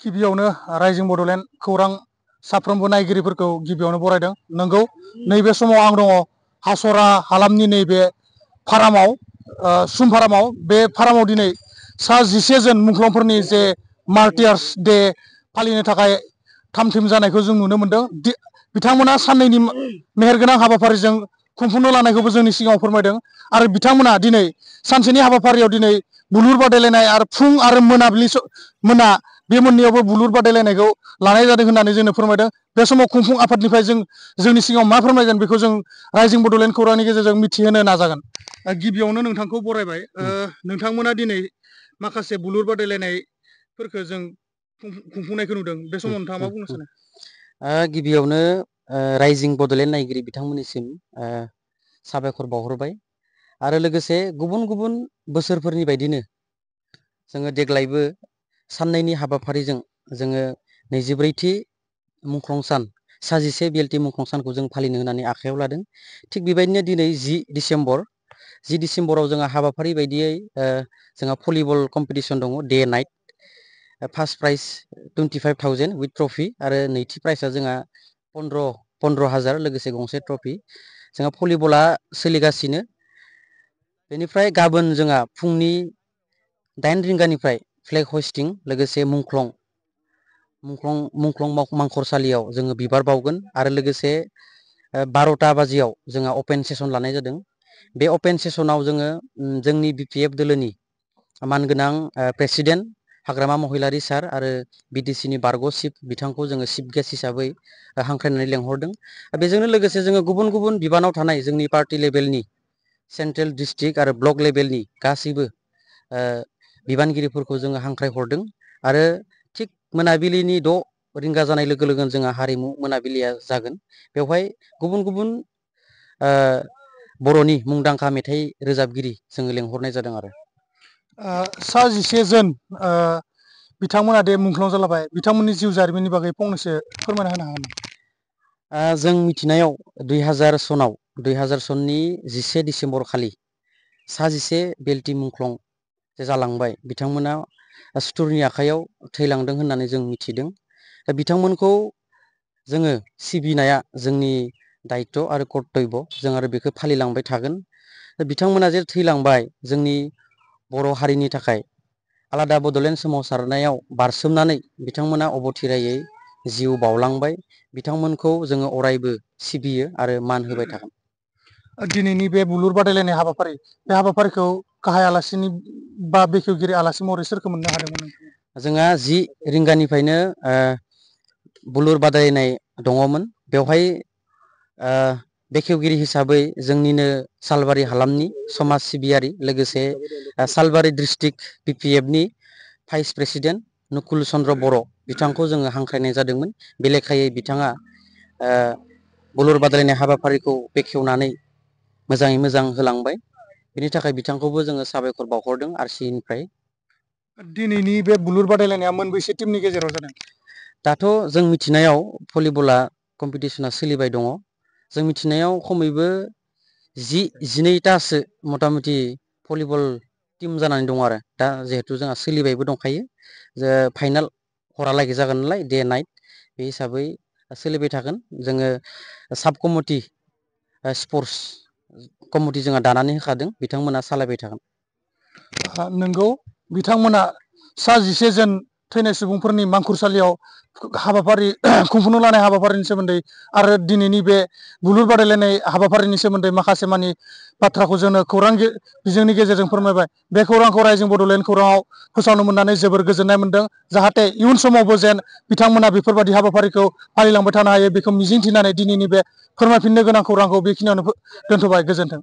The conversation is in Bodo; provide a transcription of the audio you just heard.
गिबियावनो राइजिं बड'लेण्ड खौरां साफ्रोमबो नायगिरिफोरखौ गिबियावनो बरायदों। नंगौ, नैबे समाव आं दङ हासरा हालामनि नैबे फारामाव, सुम फारामाव। बे फारामाव दिनै सा 11 जन मुंख्लंफोरनि जे मार्टियार्स डे फालिनो थाखाय थाम-थिम जानायखौ जों नुनो मोनदों। बिथांमोना साननैनि मेहेरगोनां हाबाफारिजों खुंफुंनो लानायखौबो जोंनि सिगाङाव फोरमायदों। आरो बिथांमोना दिनै सानसेनि हाबाफारियाव दिनै बुलुर बादायलायनाय आरो फुं आरो मोनाबिलि मोना बे मोननैयावबो बुलुर बादायलायनायखौ लानाय जादों होननानै जोंनो फोरमायदों। बे समाव खुंफुं आफादनिफ्राय जोंनि सिगाङाव मा फोरमायगोन बेखौ जों राइजिं बड'लेण्ड खौरांनि गेजेरजों मिथिहोनो नाजागोन। गिबियावनो नोंथांखौ बरायबाय। नोंथांमोना दिनै माखासे बुलुर बादायलायनायफोरखौ जों खुंफुंनायखौ नुदों। बे समाव नोंथाङा मा बुंनो सानो? गिबियावनो राइजिं बड'लेण्ड नायगिरि बिथांमोननिसिम साबायखर बावहरबाय। आरो लोगोसे गुबुन गुबुन बोसोरफोरनि बायदिनो जोङो देग्लायबो साननैनि हाबाफारिजों जोङो 24थि मुंख्लं सान सा 11 बिएलटि मुंख्लं सानखौ जों फालिनो होननानै आखायाव लादों। थिग बेबायदिनो दिनै 10 डिसेम्बराव जोंहा हाबाफारि बायदियै जोंहा भलिबल कम्पिटिसन दङ, day night. First prize 25,000 with trophy आरो नैथि प्राइजआ जोंहा 15,000 लोगोसे गंसे ट्रफि। जोंहा भलिबला सोलिगासिनो। बेनिफ्राय गाबोन जोंहा फुंनि 8 रिंगानिफ्राय फ्लेग हस्टिं लोगोसे मुंख्लं मांखरसालियाव जोङो बिबार बावगोन। आरो लोगोसे 12टा बाजियाव जोंहा अपेन सेसन लानाय जादों। बे अपेन सेसनाव जोङो जोंनि बिपिएफ दोलोनि मानगोनां प्रेसिडेन्ट हाग्रामा महिलारि सार आरो बिटिसिनि बारग' चिफ बिथांखौ जोङो चिफ गेस्ट हिसाबै हांख्रायनानै लेंहरदों। बेजोंनो लोगोसे जोङो गुबुन गुबुन बिबानाव थानाय जोंनि पार्टि लेभेलनि, सेन्ट्रेल डिस्ट्रिक्ट आरो ब्लक लेभेलनि गासैबो बिबानगिरिफोरखौ जोङो हांख्रायहरदों। आरो थिग मोनाबिलिनि 6 रिंगा जानाय लोगो लोगोनो जोंहा हारिमु मोनाबिलिया जागोन। बेवहाय गुबुन गुबुन बर'नि मुंदांखा मेथाइ रोजाबगिरि जोङो लेंहरनाय जादों। आरो सा 11 जन बिथांमोना दे मुंख्लं जालांबाय, बिथांमोननि जिउ जारिमिननि बागै फंनैसो फोरमायना होनो हागोन? जों मिथिनायाव 2000 सननि 11 डिसेम्बर खालि सा 11 बिएलटि मुंख्लं जालांबाय बिथांमोना सुथुरनि आखायाव थैलांदों होननानै जों मिथिदों। बिथांमोनखौ जोङो सिबिनाया जोंनि दायित्व आरो कर्तब्य। जों आरो बेखौ फालिलांबाय थागोन। बिथांमोना जे थैलांबाय जोंनि बर' हारिनि थाखाय आलादा बड'लेण्ड सोमावसारनायाव बारसोमनानै बिथांमोना अबथिरायै जिउ बावलांबाय। बिथांमोनखौ जोङो अरायबो सिबियो आरो मान होबाय थागोन। दिनैनि बे बुलुर बादायलायनाय हाबाफारि, बे हाबाफारिखौ गाहाय आलासिनि बा बेखेवगिरि आलासि महरै सोरखौ मोननो हादोंमोन? जोंहा 10 रिंगानिफ्रायनो बुलुर बादायनाय दङमोन। बेवहाय बेखेवगिरि हिसाबै जोंनिनो सालबारि हालामनि समाज सिबियारि लोगोसे सालबारि डिस्ट्रिक्ट बिपिएफनि भाइस प्रेसिडेन्ट नकुल चन्द्र बर' बिथांखौ जोङो हांख्रायनाय जादोंमोन। बे लेखायै बिथाङा बुलुर बादायलायनाय हाबाफारिखौ बेखेवनानै मोजाङै मोजां होलांबाय। बेनि थाखाय बिथांखौबो जोङो साबायखर बावहरदों आरसिइनिफ्राय। दिनैनि बे बुलुर बादायलायनाया मोनबैसे टिमनि गेजेराव जादों? दाथ' जों मिथिनायाव भलिबला कम्पिटिसना सोलिबाय दङ। जों मिथिनायाव खमैबो 12तासो मथा मथि भलिबल टिम जानानै दङ। आरो दा जिहेथु जोंहा सोलिबायबो दंखायो, जे फाइनाल हरहालागै जागोन नालाय डे नाइट, बे हिसाबै सोलिबाय थागोन। जोङो साब कमिटि स्पर्टस कमिटि जोंहा दानानै होखादों, बिथांमोना सालायबाय थागोन। नोंगौ, बिथांमोना सा 11 जन थैनाय सुबुंफोरनि मांखुरसालियाव हाबाफारि खुंफुंनो लानाय हाबाफारिनि सोमोन्दै आरो दिनैनि बे बुलुर बादायलायनाय हाबाफारिनि सोमोन्दै माखासे मानि बाथ्राखौ जोंनो खौरां बिजोंनि गेजेरजों फोरमायबाय। बे खौरांखौ राइजिं बड'लेण्ड खौराङाव फोसावनो मोननानै जोबोर गोजोननाय मोनदों। जाहाथे इयुन समावबो जेन बिथांमोना बेफोरबायदि हाबाफारिखौ फालिलांबाय थानो हायो, बेखौ मिजिंथिनानै दिनैनि बे फोरमायफिननो गोनां खौरांखौ बेखिनियावनो दोनथ'बाय। गोजोन्थों।